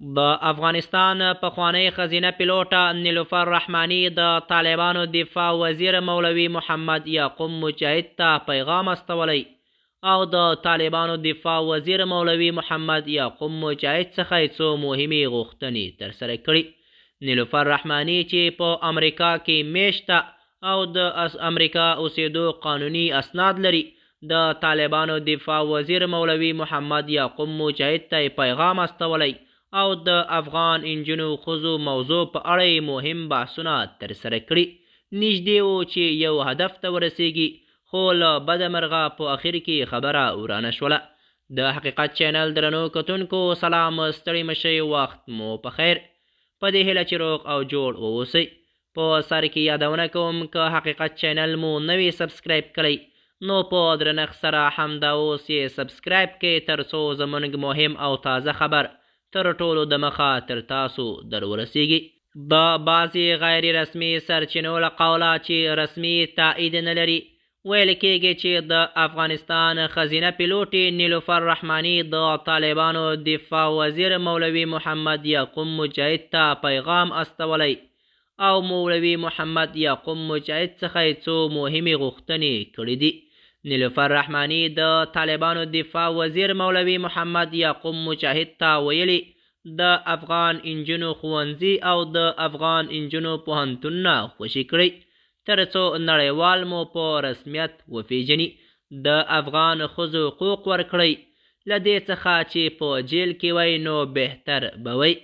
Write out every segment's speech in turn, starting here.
د افغانستان پخوانۍ ښځینه پیلوټه نیلوفر رحماني د طالبانو دفاع وزیر مولوي محمد یعقوب مجاهد ته پیغام استولی او د طالبانو دفاع وزیر مولوي محمد یعقوب مجاهد څخه یې څو مهمې غوښتنې ترسره کړي. نیلوفر رحماني چې په امریکا کې میشته او د امریکا اوسېدو قانوني اسناد لري، د طالبانو دفاع وزیر مولوي محمد یعقوب مجاهد ته یې پیغام استولی او د افغان انجونو ښځو موضوع په اړه یې مهم بحثونه ترسره کړي. نږدې و چې یو هدف ته ورسیږي، خو له بده مرغه په اخر کې خبره ورانه شوله. د حقیقت چینل درنو کتونکو سلام، ستړي مشئ، وخت مو په خیر. په دې هیله چې روغ او جوړ واوسئ. په سر کې یادونه کوم، که حقیقت چینل مو نوی سبسکرایب کړئ نو په درنښت سره همدا اوس یې سبسکرایب کړئ، تر څو زمونږ مهم او تازه خبر تر ټولو دمخه تر تاسو در ورسیږي. د بعضې غیر رسمي سرچینو له قوله چې رسمي تایید نه لري، ویل کېږي چې د افغانستان ښځینه پیلوټې نیلوفر رحماني د طالبانو دفاع وزیر مولوي محمد یعقوب مجاهد ته پیغام استولی او مولوي محمد یعقوب مجاهد څخه یې څو مهمې غوښتنې کړې دي. نیلوفر رحماني د طالبانو دفاع وزیر مولوي محمد یعقوب مجاهد ته ویلي، د افغان انجونو ښوونځي او د افغان انجونو پوهنتونونه خوشي کړئ، ترڅو نړیوال مو په رسمیت وپیژني. د افغان ښځو حقوق ورکړئ، له دې څخه چې په جیل کې وئ نو بهتر به وئ.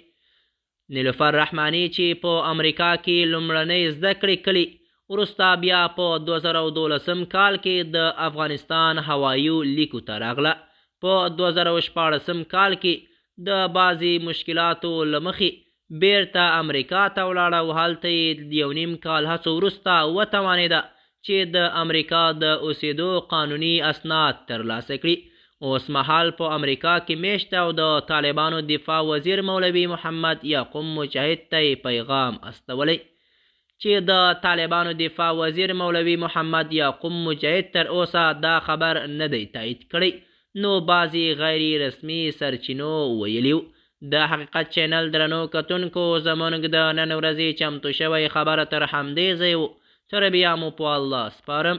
نیلوفر رحماني چې په امریکا کې لومړنۍ زده کړې کړي، وروسته بیا په 2012 کال کې د افغانستان هوایي لیکو ته راغله. په 2016 کال کې د بعضې مشکلاتو له مخې بیرته امریکا ته ولاړه او هلته یې 1.5 کال هڅو وروسته وتوانېده چې د امریکا د اوسېدو قانوني اسناد ترلاسه کړي. اوس مهال په امریکا کې میشته او د طالبانو دفاع وزیر مولوي محمد یعقوب مجاهد ته یې پیغام استولی چې د طالبانو دفاع وزیر مولوي محمد یعقوب مجاهد تر اوسه دا خبر نه دی تایید کړی، نو بعضې غیر رسمي سرچینو ویلي وو. د حقیقت چینل درنو کتونکو، زمونږ د نن ورځې چمتو شوی خبر تر همدې ځای و. تر بیا مو په الله سپارم.